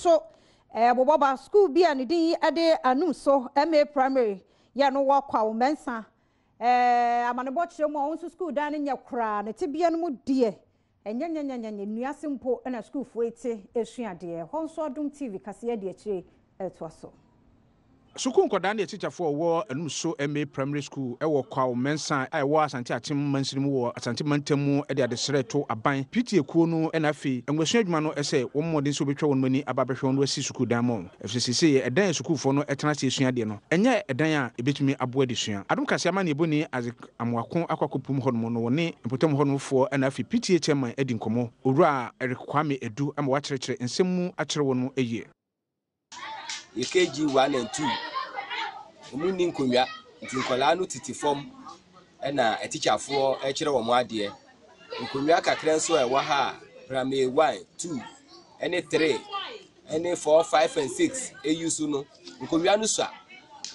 nso ɛbobɔ ba sukuu bi a ne din de Anum So MA Primary yɛ no wɔ Kwaw Mɛnsa amanebɔ kyerɛ mu a wɔn nso sukuu dan no nyɛ koraa ne tebea no mu deɛ ɛnyɛ nyɛnyɛnyɛ nnuase mpo na sukuufoɔ yi te esua adeɛ. Hɔ nso Adom TV kaseɛ de akyire ɛtoa so. Sukuu nkwadaa ne atikyafoɔ a wɔwɔ Anum So MA Primary School wɔ Kwaw Mɛnsa a ɛwɔ Asante Akyem mansini mu wɔ Asante mantam mu de adesrɛ to aban PTA kuo no na afei nwasua adwuma no sɛ wɔn mmɔden sɛ wɔbɛtwa wɔn ani aba abɛhwɛ wɔn na wɔasi sukuu dan ma wɔn efisɛ seesei ɛdan a sukuufoɔ no tena ase sua adeɛ no ɛnyɛ ɛdan a ɛbɛtumi aboa adesua. Adom Kaseɛ amanneɛbɔni Isaac Amoako akɔ akɔpum hɔnom no wɔne mpɔtam hɔnom foɔ na afei PTA chairman adi nkɔmmɔ Owura Eric Kwame Adu ama wakyerɛkyerɛ nsɛm mu akyerɛ wɔn yie. Yɛ KG 1 and 2. Wɔn nni nkonnwa nti nkwadaa no tete fam ɛna atikyafoɔ rekyerɛ wɔn adeɛ. Nkonnwa kakra nso a ɛwɔ ha a primary 1, 2 ɛne 3 ɛne 4, 5 and 6 ɛyi so no, nkonnwa no sua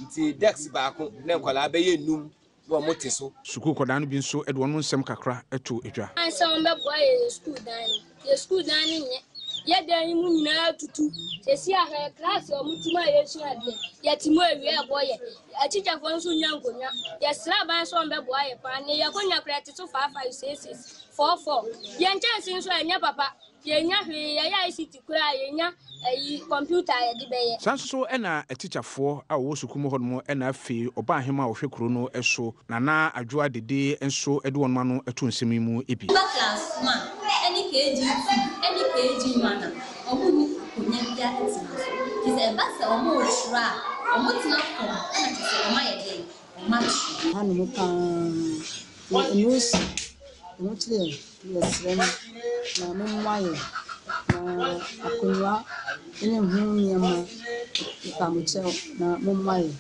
nti desk baako na nkwadaa bɛyɛ nnum na wɔte so. Sukuu nkwadaa no bi nso de wɔn nsɛm kakra too dwa. Kwan sɛ wɔbɛboa yɛn yɛ sukuu dan no. Yɛ sukuu dan no nyɛ. Yɛ dan yi mu nyinaa atutu. Sɛsi a hwɛ class a wɔte mu a yɛresua adeɛ. Yɛte mu awia ɛbɔ yɛ. Atikyafoɔ nso nnya nkonnwa. Yɛsrɛ aban sɛ wɔbɛboa yɛ paa. Ne yɛ akonnwa koraa yɛte so 5 5 6 6 4 4. Yɛn nkyɛnse nso ɛnyɛ papa. Yɛnnya hwee, yɛyɛ ICT koraa a, yɛnnya ayi kɔmputa a yɛde bɛyɛ. Saa nso so na atikyafoɔ a wɔwɔ sukuu mu hɔnom na afei ɔbaahemaa a ɔhwɛ kuro no so, Nana Adwoa Dede nso de wɔn ano to nsɛm yi mu bi. Woba class 1 ɛne KG 2 ɛne KG 1 a, wɔn nni akonya biara tena so. Kyerɛ sɛ ɛba sɛ wɔn retwerɛ a, wɔn tena fam ɛna kyerɛ sɛ wɔn ayɛ dɛn? Wɔn atwerɛ. Hanom paa na ɛmu si, ɛmu kyerɛ yɛn. Yɛsrɛ mo na mommoa yɛn na akonnwa ne ho nneɛma yɛpa mo kyɛw na mommoa yɛn.